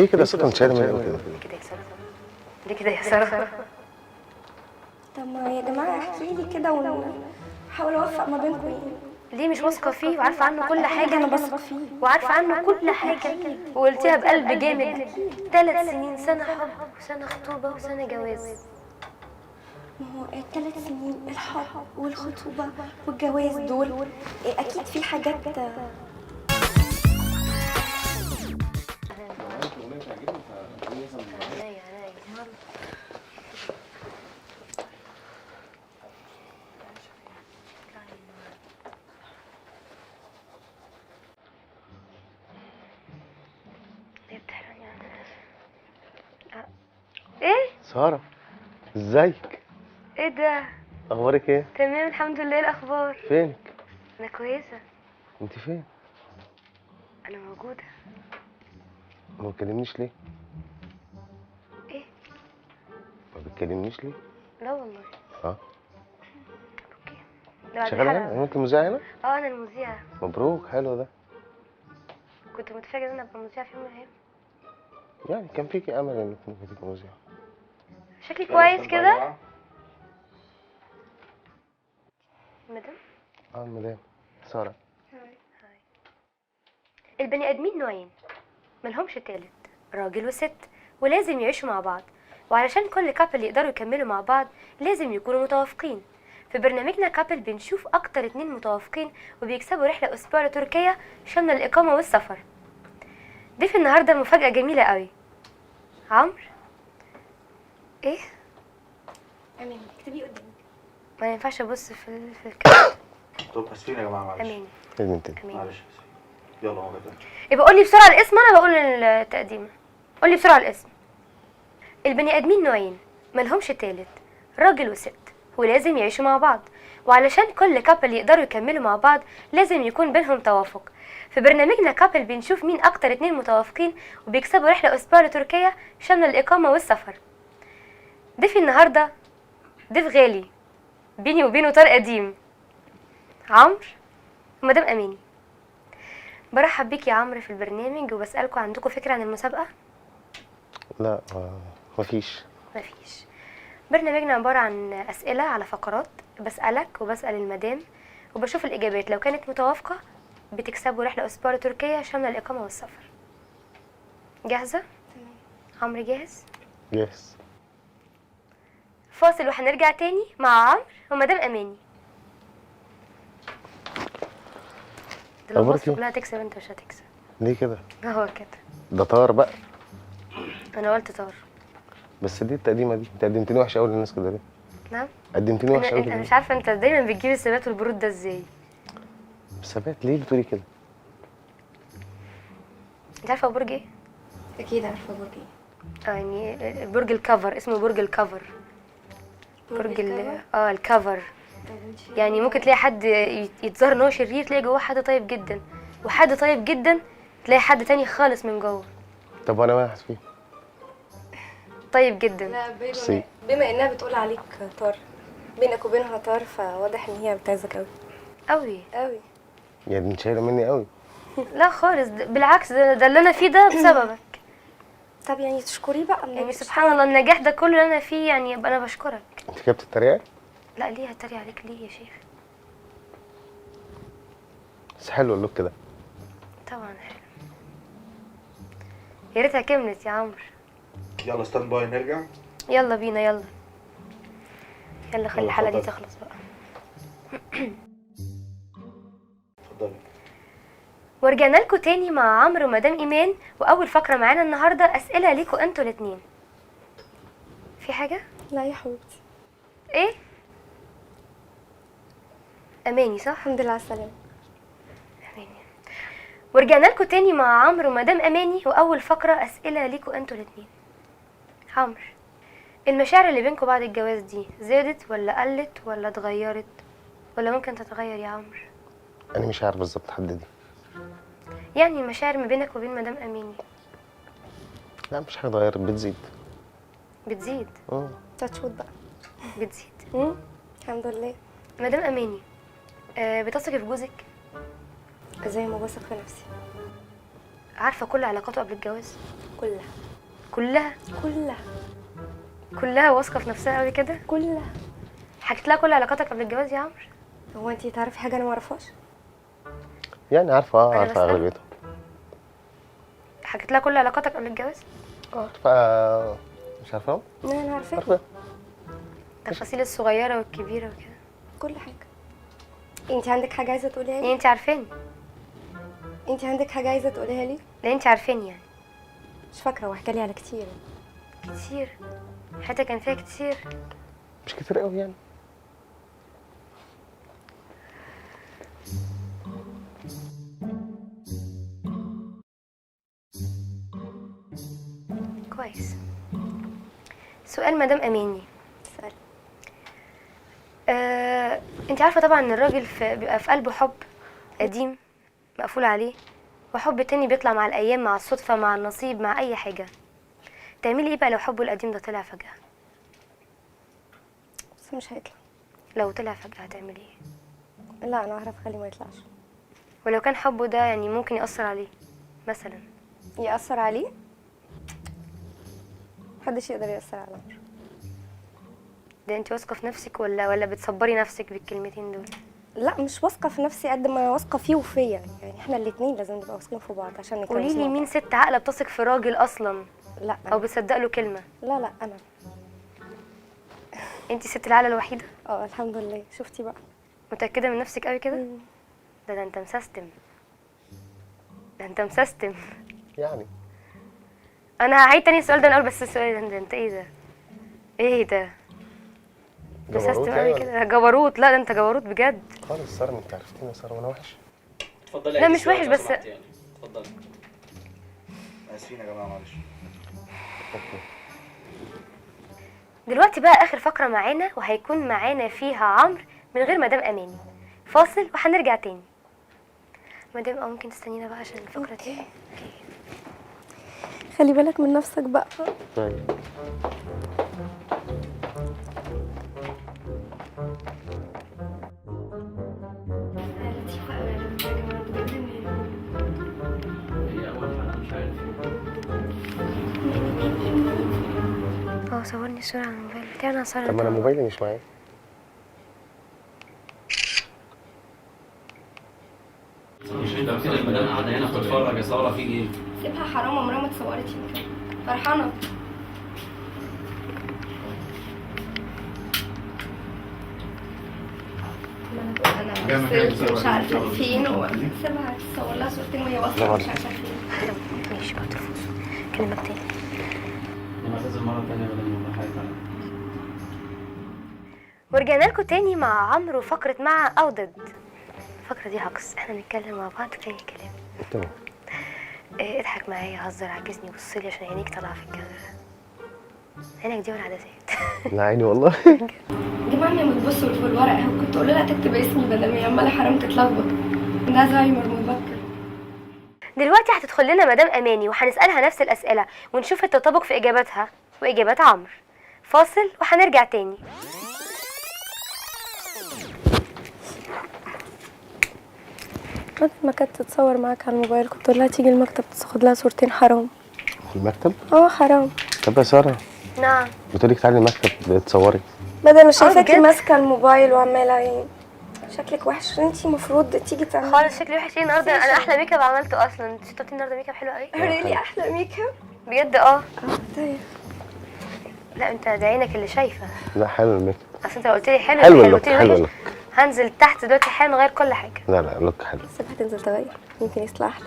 ليه كده صوتك مش عالي كده؟ كده يا ساره، ليه كده يا ساره؟ طب ما يا جماعة احكي لي كده ونحاول اوفق ما بينكم. يعني ليه مش واثقة فيه وعارفه عنه كل حاجة؟ انا بثق فيه وعارفه عنه كل حاجة وقلتيها بقلب جامد. 3 سنين، سنة حب وسنة خطوبه وسنة جواز. ما هو ال3 سنين الحب والخطوبه والجواز دول اكيد في حاجات. ايه ساره، ازيك؟ ايه ده؟ اخبارك ايه؟ تمام الحمد لله. الاخبار؟ فينك؟ انا كويسة. انت فين؟ انا موجودة. ما بتكلمنيش ليه؟ ايه؟ ما بتكلمنيش ليه؟ لا والله. اه okay. شغالة هنا؟ انت المذيعه هنا؟ اه انا المذيعه. مبروك، حلو ده. كنت متفاجئه ان انا ابقى مذيعه في يوم من الايام. يعني كان فيكي امل انك ممكن تبقي مذيعه. شكلي كويس كده؟ مدام؟ اه مدام ساره. hi hi. البني ادمين نوعين ملهمش تالت، راجل وست، ولازم يعيشوا مع بعض، وعلشان كل couple يقدروا يكملوا مع بعض لازم يكونوا متوافقين. في برنامجنا couple بنشوف اكتر 2 متوافقين وبيكسبوا رحله اسبوع لتركيا شاملة الاقامة والسفر. ضيف النهارده مفاجاة جميلة قوي. عمرو. ايه؟ امين اكتبي قدامك. ما ينفعش ابص في الكاميرا. طب اسفين يا جماعة معلش. امين. امين معلش يلا مرة تانية. يبقى قول لي بسرعة الاسم، انا بقول التقديمه. قول لي بسرعة الاسم. البني ادمين نوعين ملهمش تالت، راجل وست، ولازم يعيشوا مع بعض، وعلشان كل couple يقدروا يكملوا مع بعض لازم يكون بينهم توافق. في برنامجنا couple بنشوف مين اكتر 2 متوافقين وبيكسبوا رحله اسبوع لتركيا شاملة الاقامة والسفر. ضيفي النهارده ضيف غالي بيني وبينه طار قديم، عمرو ومدام اماني. برحب بيك يا عمرو في البرنامج، وبسالكم عندكم فكرة عن المسابقة؟ لا مفيش. مفيش. برنامجنا عبارة عن اسئلة على فقرات، بسالك وبسال المدام وبشوف الاجابات، لو كانت متوافقة بتكسبوا رحله اسبوع لتركيا شاملة الاقامة والسفر. جاهزة؟ تمام. عمرو جاهز؟ جاهز. فاصل وهنرجع تاني مع عمرو ومدام اماني. لو مصر كلها هتكسب انت مش هتكسب. ليه كده؟ هو كده. ده طار بقى. انا قلت طار. بس دي التقديمه دي، انت قدمتني وحش قوي للناس كده ليه؟ نعم؟ قدمتني وحش قوي. انا مش عارفه انت دايما بتجيب الثبات والبرود ده ازاي؟ الثبات ليه بتقولي كده؟ انت عارفه برج ايه؟ اكيد عارفه برج ايه. يعني برج الكفر، اسمه برج الكفر. برج ال الكفر. يعني ممكن تلاقي حد يتظاهر ان هو شرير، تلاقي جواه حد طيب جدا، وحد طيب جدا تلاقي حد تاني خالص من جوه. طب وانا واحد فيه طيب جدا. لا بما انها بتقول عليك طار، بينك وبينها طار، فواضح ان هي بتعزك قوي قوي قوي. يعني انت شايله مني قوي؟ لا خالص، بالعكس ده اللي انا فيه ده بسببك. طب يعني تشكريه بقى. يعني سبحان الله النجاح ده كله اللي انا فيه، يعني يبقى انا بشكرك. انت كده بتتريقي؟ لا ليه هتريق عليك ليه يا شيخ؟ بس حلو ال look ده. طبعا حلو. يا ريتها كملت يا عمرو. يلا stand by نرجع. يلا بينا، يلا يلا خلي الحلقة دي تخلص بقى. اتفضلي. ورجعنا لكم تاني مع عمرو ومدام ايمان، واول فقره معانا النهارده اسئلة ليكوا انتوا الاتنين. في حاجة؟ لا يا حبيبتي. ايه؟ اماني صح؟ الحمد لله على السلامة. اماني. ورجعنا لكم تاني مع عمرو ومدام اماني، واول فقره اسئلة ليكوا انتوا الاتنين. عمرو، المشاعر اللي بينكم بعد الجواز دي زادت ولا قلت ولا اتغيرت ولا ممكن تتغير يا عمرو؟ انا مش عارف بالظبط حددي. يعني المشاعر ما بينك وبين مدام اماني. لا مش حاجة اتغيرت، بتزيد. بتزيد؟ اه تاتشوت بقى. بتزيد. الحمد لله. مدام اماني، بتثقي في جوزك؟ زي ما بثق في نفسي. عارفه كل علاقاته قبل الجواز؟ كلها. كلها؟ كلها. كلها. واثقة في نفسها قوي كده؟ كلها. حكيت لها كل علاقاتك قبل الجواز يا عمرو؟ هو انتي تعرفي حاجة انا ما اعرفهاش؟ يعني عارفه، عارفه اغلبيتها. حكيت لها كل علاقاتك قبل الجواز؟ عارفه. مش عارفه؟ لا انا عارفه. التفاصيل الصغيرة والكبيرة وكده، كل حاجة. انت عندك حاجة عايزه تقوليها لي؟ يعني انت عارفاني. انت عندك حاجة عايزه تقوليها لي؟ لا انت عارفاني يعني. مش فاكره، وحكى لي على كتير كتير. حتى كان فيها كتير، مش كتير قوي يعني. كويس. سؤال مدام اماني. اسألي. انت عارفه طبعا ان الراجل بيبقى في قلبه حب قديم مقفول عليه، وحب تاني بيطلع مع الايام، مع الصدفة، مع النصيب، مع اي حاجة. تعملي ايه بقى لو حبه القديم ده طلع فجاة؟ بس مش هيطلع. لو طلع فجاة هتعملي ايه؟ لا انا هعرف اخليه ما يطلعش. ولو كان حبه ده يعني ممكن يأثر عليه مثلا؟ يأثر عليه؟ محدش يقدر يأثر على عمرو. ده انت واثقة في نفسك ولا بتصبري نفسك بالكلمتين دول؟ لا مش واثقة في نفسي قد ما انا واثقة فيه وفيا، يعني احنا الاثنين لازم نبقى واثقين في بعض عشان نتجوز. قولي لي مين ست عاقلة بتثق في راجل اصلا؟ لا او بتصدق له كلمة؟ لا لا انا. انت ست العاقلة الوحيدة؟ اه الحمد لله. شفتي بقى؟ متاكدة من نفسك قوي كده؟ ده انت مسستم، ده انت مسستم يعني. انا هعيد تاني السؤال ده انا اقول، بس السؤال ده انت ايه ده؟ ايه ده؟ مسستم قوي كده. جبروت؟ لا ده انت جبروت بجد خالص. ساره انت عرفتيني يا ساره وانا وحش؟ اتفضلي. لا مش وحش بس يعني. اتفضلي. اسفين يا جماعة معلش. okay. دلوقتي بقى اخر فقره معانا، وهيكون معانا فيها عمرو من غير مدام اماني. فاصل وهنرجع تاني. مدام ممكن تستنينا بقى عشان الفقرة دي؟ okay. خلي بالك من نفسك بقى. طيب. لطيفة قوي على فكرة يا جماعة، بجد. هي أول حلقة مش عارف. صورني الصورة على الموبايل بتاعي. انا هصور. طب ما انا موبايلي مش معايا. مش انت كده المدام قاعدة هنا بتتفرج يا سارة في ايه؟ سيبها حرام، عمرها ما اتصورت يمكن فرحانة. انا وصلت مش عارفة فين، وسيبها تصور لها صورتين وهي واصلة مش عارفة فين. ماشي بقى ترفض. كلمك تاني. انا بعتذر مرة تانية بدل ما حاجة. ورجعنا لكم تاني مع عمرو فقرة مع أو ضد. الفقرة دي هجص، احنا نتكلم مع بعض في أي كلام. تمام. اه اضحك معايا، هزر، عجزني، بص لي عشان عينيك طالعة في الكاميرا. عينك دي ولا عدسات؟ لا عيني والله. يا جماعة ما بتبصوا في الورق، كنت اقول لها تكتب اسمي بدل ما هي عمالة حرام تتلخبط. ده زهايمر مبكر. دلوقتي هتدخل لنا مدام أماني وهنسألها نفس الأسئلة ونشوف التطابق في إجاباتها وإجابات عمرو. فاصل وهنرجع تاني. بدل ما كانت تتصور معاك على الموبايل كنت اقول لها تيجي المكتب تاخد لها صورتين. حرام. في المكتب؟ اه حرام. طب يا ساره. نعم. بتقولك تعالي المكتب تصوري. بدل ما شايفاكي ماسكه الموبايل وعماله يعني شكلك وحش، انتي المفروض تيجي تعملي. خالص شكلي وحش ايه النهارده؟ انا احلى make up عملته اصلا. انت شفتي النهارده make up حلو قوي؟ really احلى make up بجد. اه طيب. لا انت ده عينك اللي شايفه. لا حلو ال make up. اصل انت لو قلت لي حلو حلو ال look، حلو ال look. هنزل تحت دلوقتي حالا نغير كل حاجة. لا لا look حلو. سيبها تنزل تغير يمكن يطلع احلى.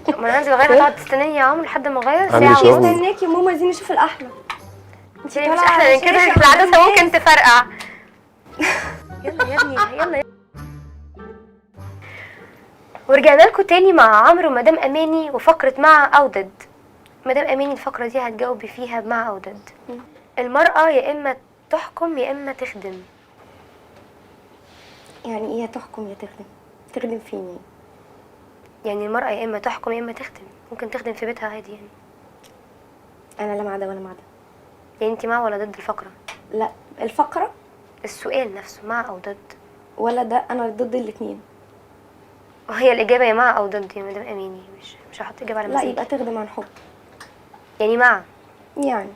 ما انا هنزل اغير، هتقعد تستناني يا عمرو لحد ما اغير ساعة. استناكي يا ماما، عايزين نشوف الاحلى. انت مش احلى من كده؟ العدسة ممكن تفرقع. يلا يا ابني يلا. ورجعنا لكم تاني مع عمرو ومدام اماني وفقره مع او ضد. مدام اماني الفقرة دي هتجاوبي فيها مع او ضد. المراة يا اما تحكم يا اما تخدم. يعني ايه تحكم يا تخدم؟ تخدم فين يعني؟ يعني المرأة يا إما تحكم يا إما تخدم، ممكن تخدم في بيتها عادي يعني. أنا لا مع ده ولا مع ده. يعني أنت مع ولا ضد الفقرة؟ لا الفقرة؟ السؤال نفسه مع أو ضد؟ ولا ده، أنا ضد الاتنين. وهي الاجابة يا مع او ضد يا مدام اماني، مش هحط اجابه على لا مزاجي. يبقى تخدم عن حب يعني مع. يعني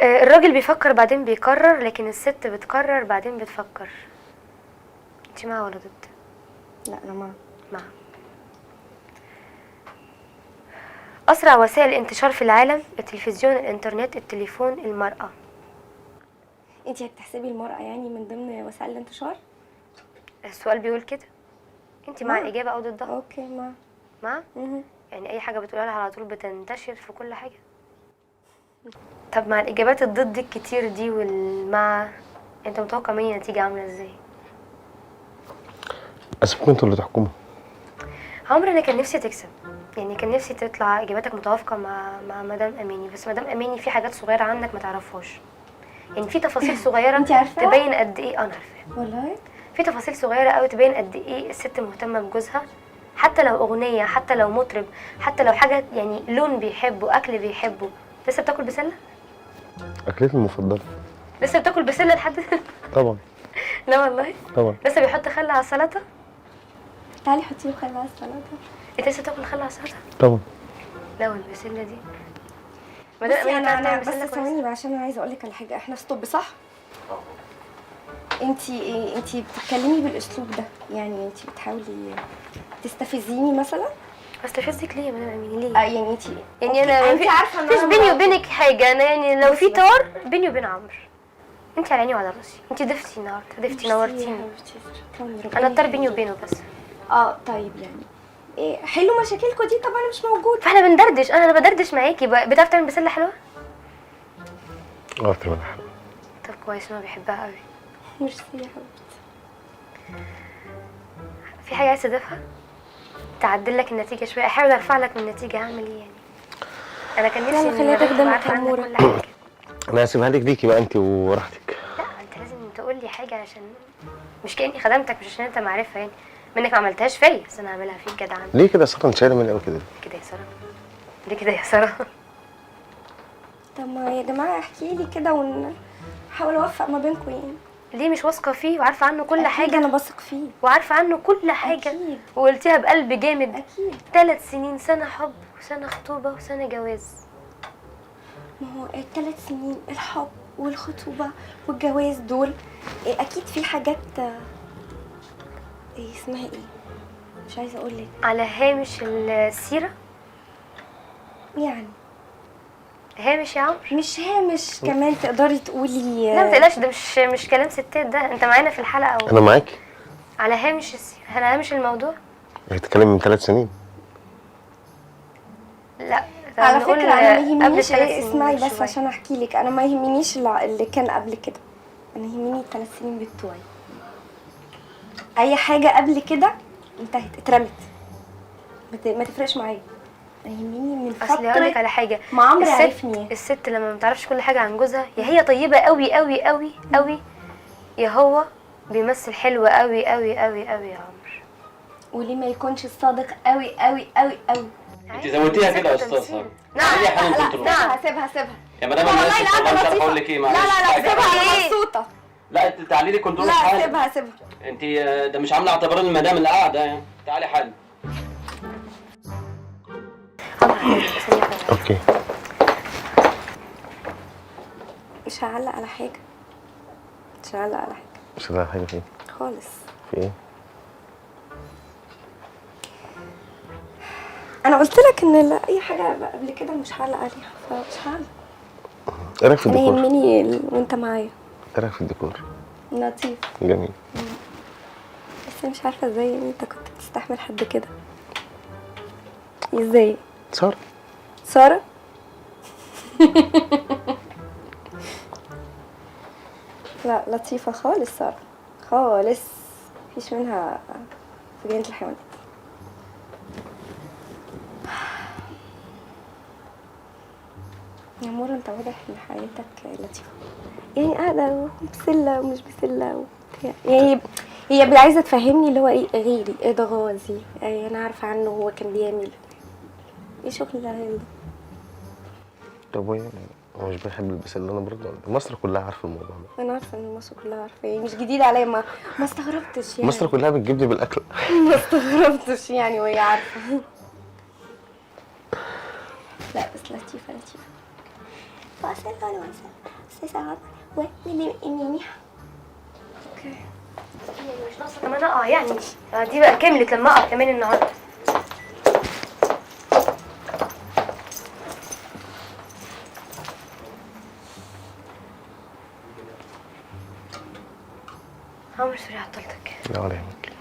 الراجل بيفكر بعدين بيقرر، لكن الست بتقرر بعدين بتفكر. انت مع ولا ضد؟ لا انا مع. مع. أسرع وسائل الانتشار في العالم؟ التلفزيون، الإنترنت، التليفون، المرأة. انت هتحسبي المرأة يعني من ضمن وسائل الانتشار؟ السؤال بيقول كده. انت مع الإجابة أو ضدها؟ okay مع. مع؟ يعني أي حاجة بتقولها لها على طول بتنتشر في كل حاجة. طب مع الإجابات الضد الكتير دي والمع، انت متوقع مني نتيجة عاملة ازاي؟ اسيبكم انتوا اللي تحكموا. عمرو انا كان نفسي تكسب، يعني كان نفسي تطلع اجاباتك متوافقة مع مدام اماني، بس مدام اماني في حاجات صغيرة عنك ما تعرفهاش. يعني في تفاصيل صغيرة انت عارفه تبين قد ايه. انا عارفاها والله. في تفاصيل صغيرة قوي تبين قد ايه الست مهتمة بجوزها، حتى لو اغنية، حتى لو مطرب، حتى لو حاجة يعني لون بيحبه، اكل بيحبه. لسه بتاكل بسلة؟ اكلتي المفضلة. لسه بتاكل بسلة لحد؟ طبعا. لا والله طبعا. لسه بيحط خل على السلطة؟ تعالي حطي له خل على السلطة. انت لسه بتاكل خل على السلطة؟ طبعا. لا والبسله دي بصي انا بس ثواني بقى عشان انا عايزه اقول لك على حاجة. احنا stop صح؟ انتي بتتكلمي بالاسلوب ده، يعني انتي بتحاولي تستفزيني مثلا؟ استفزك ليه يا مدام امينه؟ ليه؟ يعني انتي يعني انا انتي عارفه ان مفيش بيني وبينك حاجة. انا يعني لو في طار بيني وبين عمرو، انتي على عيني وعلى راسي. انتي ضفتي النهارده، ضفتي نورتيني. انا الطار بيني وبينه بس. طيب يعني إيه حلوا مشاكلكم دي. طب انا مش موجودة فاحنا بندردش. انا بدردش معاكي. بتعرف تعمل بسلة حلوة؟ بعرف تعمل حلوة. طب كويس، انا بحبها قوي. ميرسي يا حبيبتي. في حاجة عايزه تضيفها؟ تعدل لك النتيجة شوية، احاول ارفع لك من النتيجة. هعمل ايه يعني؟ انا كان نفسي يلا خليها تخدمك يا مورا. انا هسيبها لك ليكي بقى انت وراحتك. لا انت لازم تقول لي حاجة، عشان مش كاني خدمتك، مش عشان انت معرفة يعني منك ما عملتهاش فيا، بس انا هعملها فيك كده. عندي ليه كده يا ساره؟ انت شايله مني قوي كده ليه كده يا ساره؟ ليه كده يا ساره؟ طب ما يا جماعة احكي لي كده ونحاول اوفق ما بينكم. يعني ليه مش واثقة فيه وعارفه عنه كل حاجة؟ انا بثق فيه وعارفه عنه كل حاجة أكيد. وقلتيها بقلب جامد. اكيد. 3 سنين، سنة حب وسنة خطوبه وسنة جواز. ما هو ال3 سنين الحب والخطوبه والجواز دول اكيد في حاجات ايه اسمها ايه؟ مش عايزه اقول لك. على هامش السيرة يعني هامش يا عمرو؟ مش هامش كمان تقدري تقولي. لا ما تقلقش، ده مش كلام ستات، ده انت معانا في الحلقة. أو انا معاكي على هامش السيرة، على هامش الموضوع. هتتكلم من 3 سنين؟ لا على فكرة انا ما يهمنيش. اسمعي بس عشان احكي لك، انا ما يهمنيش اللي كان قبل كده، انا يهمني ال3 سنين بتوعي. اي حاجة قبل كده انتهت، اترمت، ما تفرقش معايا. يهمني من فترة. اصل هقول لك على حاجة، ما عمرو عرفني. الست لما ما بتعرفش كل حاجة عن جوزها، يا هي طيبة قوي قوي قوي قوي، يا هو بيمثل حلو قوي قوي قوي قوي يا عمرو. وليه ما يكونش الصادق قوي قوي قوي قوي؟ انت زودتيها كده يا استاذ ساره. نعم. لا لا سيبها سيبها يا مدام. انا اسف والله مش عارفه اقول لك ايه. معلش. لا لا لا سيبها، انا مبسوطة. لا انت تعالي لي control. لا سيبها سيبها. انت ده مش عامله اعتبار المدام اللي قاعدة يعني. تعالي حالا. okay. مش هعلق على حاجة. مش هعلق على حاجة. مش هتعلق على حاجة في ايه؟ خالص. في ايه؟ انا قلت لك ان لا اي حاجة قبل كده مش هعلق عليها، فمش هعلق. ايه رايك في الديكور؟ انا يهمني وانت معايا. ايه رايك في الديكور؟ لطيف. جميل. بس مش عارفه ازاي يعني انت كنت بتستحمل حد كده. ازاي؟ ساره. ساره؟ لا لطيفة خالص ساره، خالص، مفيش منها في جنينة الحيوانات. يا مورا انت واضح ان حياتك لطيفة، يعني قاعدة بسلة ومش بسلة وبتاع، يعني هي عايزه تفهمني اللي هو ايه غيري، ايه ده غازي، يعني انا عارفه عنه هو كان بيعمل ايه، شغل العيال ده. طب وين هو مش بيحب البسله؟ انا برضه مصر كلها عارفه الموضوع ده. انا عارفه ان مصر كلها عارفه، يعني مش جديد عليا. ما استغربتش يعني. مصر كلها بتجيبني بالاكل. ما استغربتش يعني وهي عارفه. لا بس لطيفة لطيفة. okay مش ناقصه كمان اقع يعني، دي بقى كملت لما اقع كمان النهارده. عمرو sorry عطلتك. لا ولا يهمك.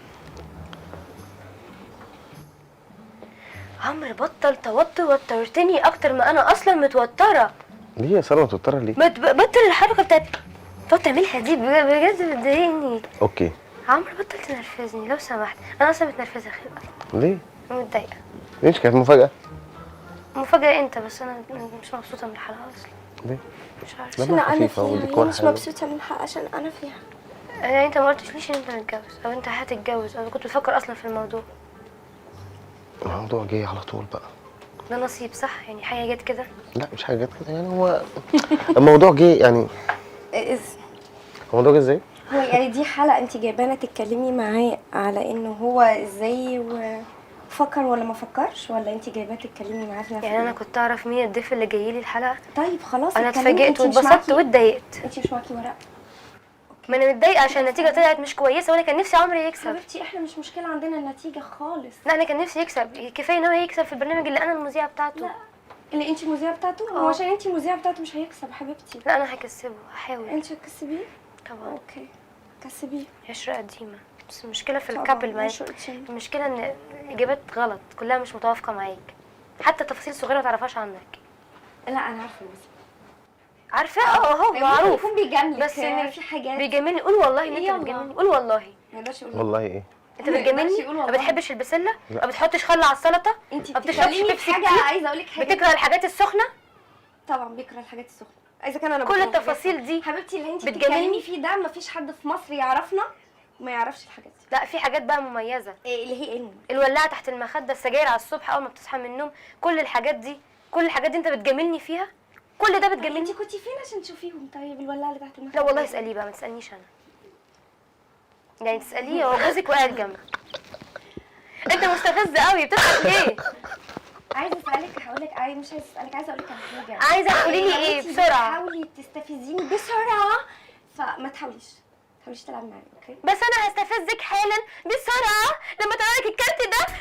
عمرو بطل توتر، وترتني اكتر ما انا اصلا متوترة. ليه يا ساره متوترة ليه؟ ما بطل الحركة بتاعت تقعد تعملها دي، بجد بتضايقني. okay عمرو بطل تنرفزني لو سمحت، انا اصلا متنرفزه خلقه. ليه؟ متضايقة. ليش؟ كانت مفاجاة. مفاجاة انت بس انا مش مبسوطة من الحلقة اصلا. ليه؟ مش عارفه. عشان انا فيها. مش مبسوطة من الحلقة عشان انا فيها. يعني انت ما قلتش ليش ان انت متجوز او انت هتتجوز او كنت بتفكر اصلا في الموضوع؟ الموضوع جه على طول بقى. ده نصيب صح؟ يعني حاجة جت كده؟ لا مش حاجة جت كده يعني، هو الموضوع جه يعني. الموضوع جه ازاي؟ هو يعني دي حلقة انت جايبانا تتكلمي معاه على انه هو ازاي وفكر ولا ما فكرش، ولا انت جايباه تتكلمي معاه في نفس يعني انا كنت اعرف مين الضيف اللي جاي لي الحلقة؟ طيب خلاص انا اتفاجئت واتبسطت واتضايقت. انت مش معاكي ورق؟ ما انا متضايقة عشان النتيجة طلعت مش كويسة، وانا كان نفسي عمرو يكسب. حبيبتي احنا مش مشكلة عندنا النتيجة خالص. لا انا كان نفسي يكسب، كفاية ان هو يكسب في البرنامج اللي انا المذيعه بتاعته. لا اللي انت المذيعه بتاعته؟ هو عشان انت المذيعه بتاعته مش هيكسب حبيبتي. لا انا هكسبه، هحاول. انت هتكسبيه؟ طبعا. okay كسبيه. عشرة قديمة، بس المشكلة في ال couple معاك. المشكلة ان الاجابات غلط كلها مش متوافقة معاك، حتى تفاصيل صغيرة ما تعرفهاش عنك. لا انا عارفه بس. عارفه؟ اهو معروف. يكون بيجاملك بس إن في حاجات بيجاملني. قول والله ان انت بتجاملني، قول والله. ما يقدرش يقول والله. ايه؟ انت بتجاملني؟ ما بتحبش البسله؟ ما بتحطش خل على السلطة؟ انت ما بتشربش بيبسي حاجة. عايزه اقول لك حاجة، بتكره الحاجات السخنة؟ طبعا بيكره الحاجات السخنة. اذا كان انا كل التفاصيل دي حبيبتي اللي انت بتتكلمي فيه ده ما فيش حد في مصر يعرفنا ما يعرفش الحاجات دي. لا في حاجات بقى مميزة. ايه اللي هي ايه؟ الولاعه تحت المخدة، السجاير على الصبح اول ما بتصحى من النوم، كل الحاجات دي، كل الحاجات دي انت بتجاملني فيها؟ كل ده بتجاملني؟ انت كنتي فين عشان تشوفيهم؟ طيب الولاعه اللي تحت المخدة. لا والله اساليه بقى، ما تسالنيش انا. يعني تساليه هو جوزك وقاعد جنبك. انت مستفز قوي، بتضحك ليه؟ عايزه اسالك، هقول لك مش عايزه اسالك، عايزه اقول لك على حاجة. عايزه تقولي لي ايه بسرعة؟ حاولي تستفزيني بسرعة، فما تحاوليش، ما تحاوليش تلعبي معايا. okay؟ بس انا هستفزك حالا بسرعة لما اطلع لك الكارت ده